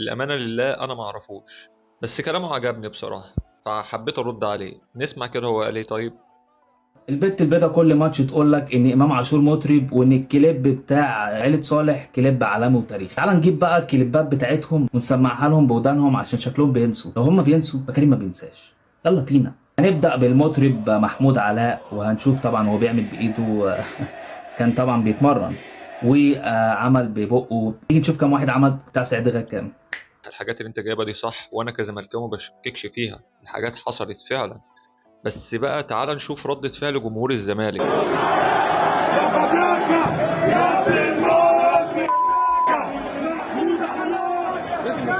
الأمانة لله أنا معرفوش، بس كلامه عجبني بصراحة فحبيت أرد عليه. نسمع كده هو قال إيه. طيب البت البيضة كل ماتش تقول لك ان امام عاشور مطرب، وان الكليب بتاع عيلة صالح كليب عالمي وتاريخي. تعال نجيب بقى الكليبات بتاعتهم ونسمعها لهم بودانهم عشان شكلهم بينسوا. لو هم بينسوا فكريم ما بينساش. يلا بينا هنبدأ بالمطرب محمود علاء، وهنشوف طبعا هو بيعمل بايده كان طبعا بيتمرن وعمل ببقه. تيجي نشوف كام واحد عمل. بتعرف تعد لغاية كام؟ الحاجات اللي انت جايبها دي صح، وانا كزملكاوي ما بشككش فيها، الحاجات حصلت فعلا. بس بقى تعال نشوف ردة فعل جمهور الزمالك.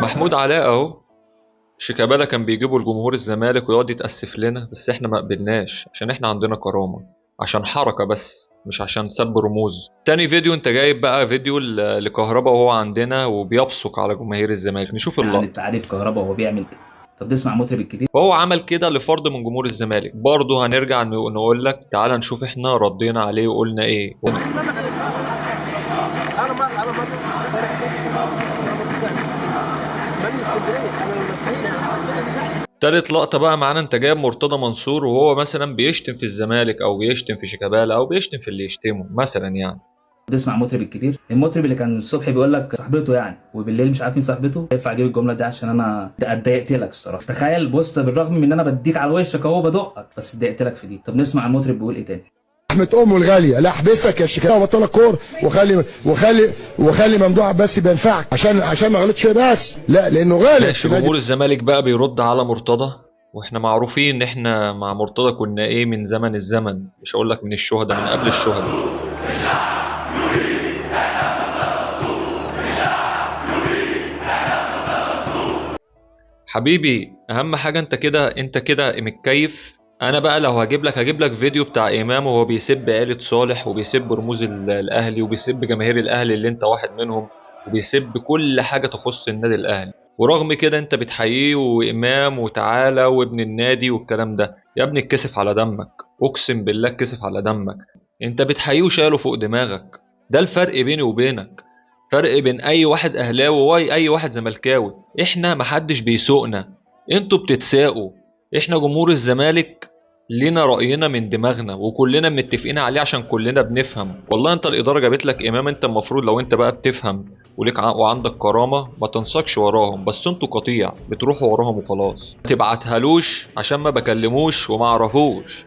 محمود علاء اهو، شيكابالا كان بيجيبه لجمهور الزمالك ويقعد يتأسف لنا، بس احنا ما قبلناش عشان احنا عندنا كرامة، عشان حركة بس مش عشان سب رموز. تاني فيديو انت جايب بقى فيديو لكهربا وهو عندنا وبيبصق على جماهير الزمالك، نشوف اللقطة. يعني انت عارف كهربا وهو بيعمل كده. طب نسمع مطرب الكبير. فهو عمل كده لفرد من جمهور الزمالك. برضه هنرجع نقول لك تعال نشوف احنا ردينا عليه وقلنا ايه. تالت لقطة بقى معانا، انت جايب مرتضى منصور وهو مثلا بيشتم في الزمالك او بيشتم في شيكابالا او بيشتم في اللي يشتمه مثلا يعني. تسمع مطرب الكبير، المطرب اللي كان الصبح بيقول لك صاحبته يعني، وبالليل مش عارف مين صاحبته. ينفع اجيب الجملة دي عشان انا اتضايقت لك الصراحة. تخيل بص، بالرغم من ان انا بديك على وشك اهو بدقك، بس اتضايقت لك في دي. طب نسمع المطرب بيقول ايه تاني. رحمة امه الغالية، لا احبسك يا شيكابالا وبطل الكورة، وخلي وخلي وخلي ممدوح بس بينفعك عشان ما غلطش بس، لا لانه غالي. ماشي، جمهور الزمالك بقى بيرد على مرتضى، واحنا معروفين ان احنا مع مرتضى كنا ايه من زمن الزمن، مش هقول لك من الشهداء، من قبل الشهداء. حبيبي اهم حاجة انت كده، انت كده متكيف. انا بقى لو هجيب لك فيديو بتاع امام وهو بيسب عيلة صالح وبيسب رموز الاهلي وبيسب جماهير الاهلي اللي انت واحد منهم، وبيسب كل حاجة تخص النادي الاهلي، ورغم كده انت بتحييه وامام وتعالى وابن النادي والكلام ده. يا ابني اتكسف على دمك، اقسم بالله اتكسف على دمك. انت بتحييه وشايله فوق دماغك. ده الفرق بيني وبينك، فرق بين اي واحد اهلاوي واي واحد زملكاوي. احنا محدش بيسوقنا، انتوا بتتساقوا. احنا جمهور الزمالك لينا رأينا من دماغنا وكلنا متفقين عليه عشان كلنا بنفهم. والله انت الإدارة جابت لك إمام، انت المفروض لو انت بقى بتفهم وليك وعندك كرامة ما تنساقش وراهم، بس انتوا قطيع بتروحوا وراهم وخلاص. ما تبعتهالوش عشان ما بكلموش وما اعرفوش.